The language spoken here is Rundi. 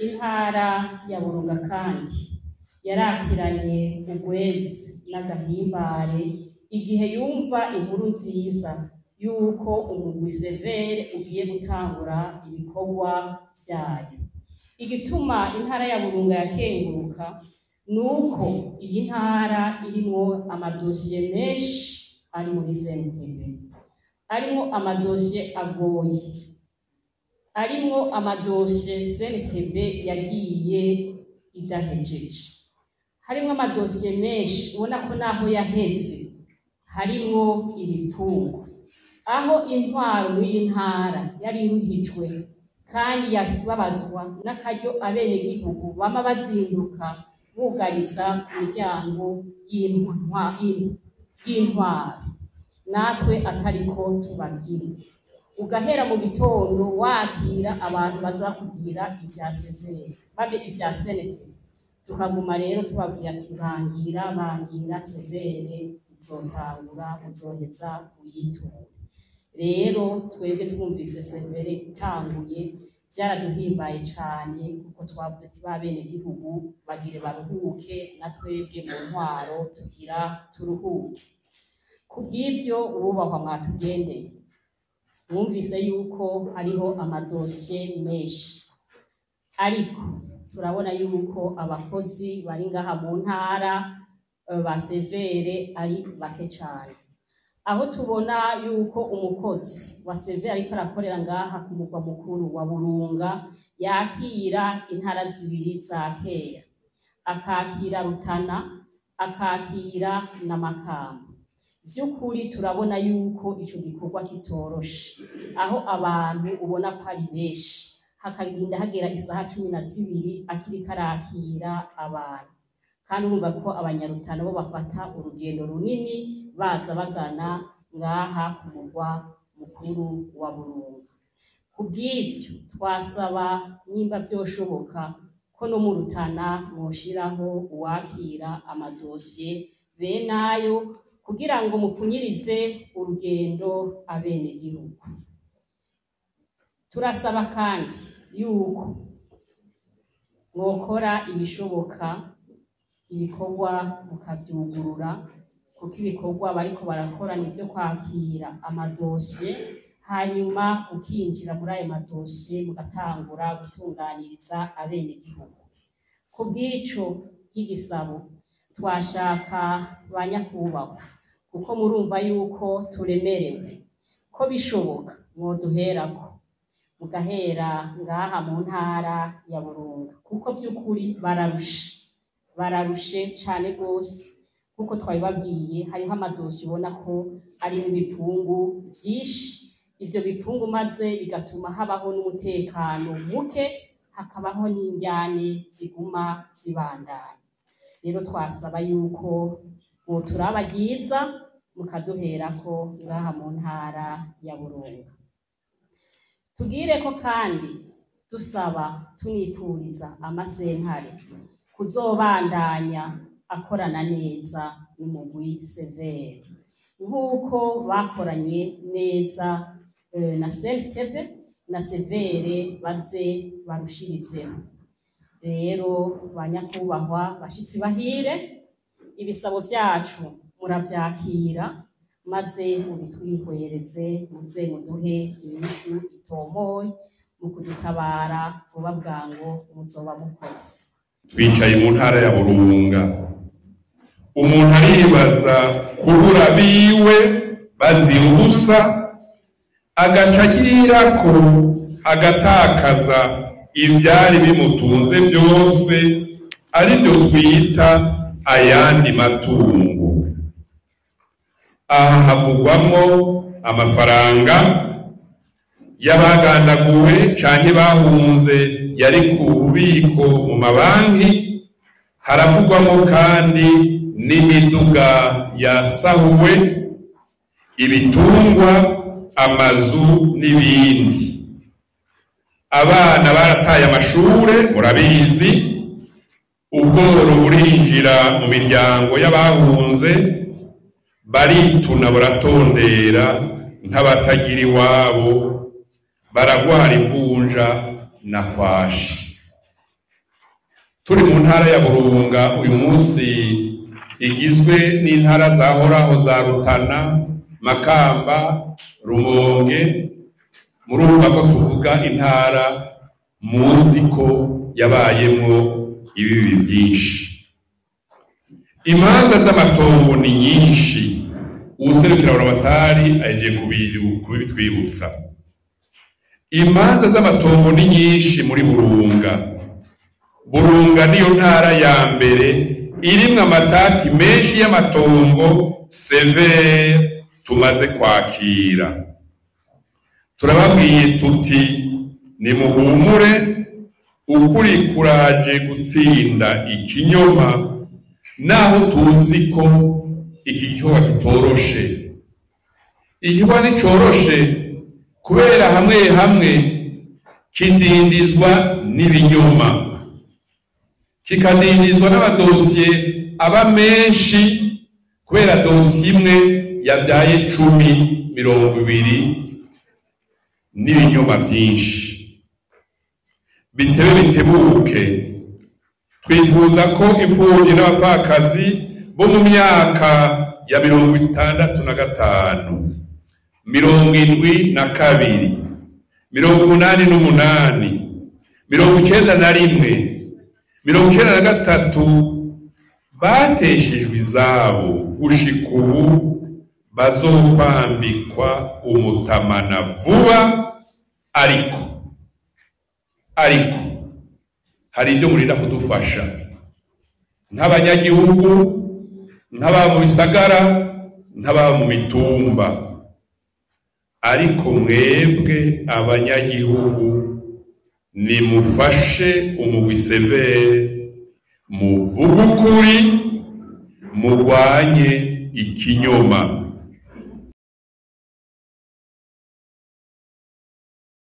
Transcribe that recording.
Intara ya Burunga kandi yarakiranye ugwezi n'agahimbare igihe yumva inkuru nziza yuko umugwi CVR ugiye gutangura ibikorwa vyayo. Igituma intara ya Burunga yakenguruka nuko iyi ntara irimwo amadosiye menshi ari muri CNTB, arimwo amadosiye agoye, arimwo amadosiye CNTB yagiye idahejeje, harimwo amadosiye menshi ubona ko naho yaheze harimwo ibipfungu, aho intwaro mw'iyi ntara yari iruhijwe kandi yababazwa n'akaryo abenegihugu bama bazinduka bugariza imiryango y'intwaro, natwe atariko tubagira. Ugahera mu gitondo wakira abantu baza bakubwira ivya CVR, babe ivya CNTB, tukaguma rero tubabwira ati bangira bangira CVR izotangura, muzoheza muyiture. Rero twebwe twumvise CVR itanguye vyaraduhimbaye cane, kuko twavuze ati ba benegihugu bagire baruhuke, na twebwe mu ntwaro tugira turuhuke. Kubw'ivyo uwubahwa mwatugendeye, mwumvise yuko hariho amadosiye menshi, ariko turabona yuko abakozi bari ngaha mu ntara ba CVR ari bake cane. Aho tubona yuko umukozi wa CVR ariko arakorera ngaha ku mugwa mukuru wa Burunga yakira intara zibiri za kera, akakira Rutana, akakira na Makamba. Vy'ukuri turabona yuko ico gikorwa kitoroshe, aho abantu ubona ko ari benshi, hakagenda hagera isaha 12 akiriko arakira abantu. Kandi urumva ko abanyarutana bo bafata urugendo runini baza bagana ngaha ku mugwa mukuru wa Burunga. Kubw'ivyo twasaba nimba vyoshoboka ko no mu Rutana mwoshiraho uwakira amadosiye benayo, kugira ngo mupfunyirize urugendo abenegihugu. Turasaba kandi yuko mwokora ibishoboka ibikorwa mukavyugurura, kuko ibikorwa bariko barakora nivyo kwakira amadosiye, hanyuma ukinjira muri ayo madosiye mugatangura gutunganiriza abenegihugu. Kubw'ico nk'igisabo twashaka ba nyakubahwa, kuko murumva yuko turemerewe, ko bishoboka mwoduherako mugahera ngaha mu ntara ya Burunga, kuko vy'ukuri bararushe, bararushe cane gose. Kuko twabibabwiye hariho amadosiye ubona ko arimwo ibipfungu vyinshi, ivyo bipfungu maze bigatuma habaho n'umutekano muke, hakabaho n'indyane ziguma zibandanya. Rero twasaba yuko mwoturaba ryiza mukaduherako ngaha mu ntara ya Burunga. Tugireko kandi dusaba tunipfuriza amasentare kuzobandanya akorana neza n'umugwi CVR, nk'uko bakoranye neza na CNTB na CVR baze barushirizeho. Rero ba nyakubahwa bashitsi bahire, ibisabo vyacu muravyakira maze mubitwihwereze, muze muduhe inyishu itomoye mu kudutabara vuba bwango muzoba mukoze. Twicaye mu ntara ya Burunga, umuntu aribaza kubura biwe bazira ubusa, agaca agirako agatakaza ivyari bimutunze vyose, arivyo twita ayandi matungo. Aha havugwamwo amafaranga y'abagandaguwe canke bahunze yari ku bubiko mu mabanki, haravugwamwo kandi n'imiduga yasahuwe, ibitungwa, amazu n'ibindi. Abana barataye amashure, murabizi, ubworo burinjira mu miryango y'abahunze, barituna baratondera nk'abatagira iwabo, baragwara ivunja na kwashi. Turi mu ntara ya Burunga uyu munsi igizwe n'intara zahoraho za Rutana, Makamba, Rumonge. Murumva ko tuvuga intara muzi ko yabayemwo ibibi byinshi. Imanza z'amatongo ni nyinshi, uwuserukira Buramatari agiye kubitwibutsa. Imanza z'amatongo ni nyinshi muri Burunga. Burunga niyo ntara ya mbere irimwo amatati menshi y'amatongo severe tumaze kwakira. Turababwiye tuti nimuhumure, ukuri kuraje gutsinda ikinyoma, naho tuzi ko iki gikorwa kitoroshe. Igikorwa nticoroshe kubera hamwe hamwe kidindizwa n'ibinyoma, kikadindizwa n'amadosiye aba menshi, kubera dosiye imwe yabyaye 10, 20 n'ibinyoma byinshi. Bitebe bitebuke, twifuza ko imfubyi n'abapfakazi bo mu myaka ya 65, 72, 88, 91, 93 bateshejwe izabo gushika ubu bazokwambikwa umutamana vuba. Ariko hari ibyo murinda kudufasha nk'abanyagihugu, nk'ababa mu bisagara, nk'ababa mu mitumba. Ariko mwebwe abanyagihugu nimufashe umugwi severe, muvuge ukuri, murwanye ikinyoma.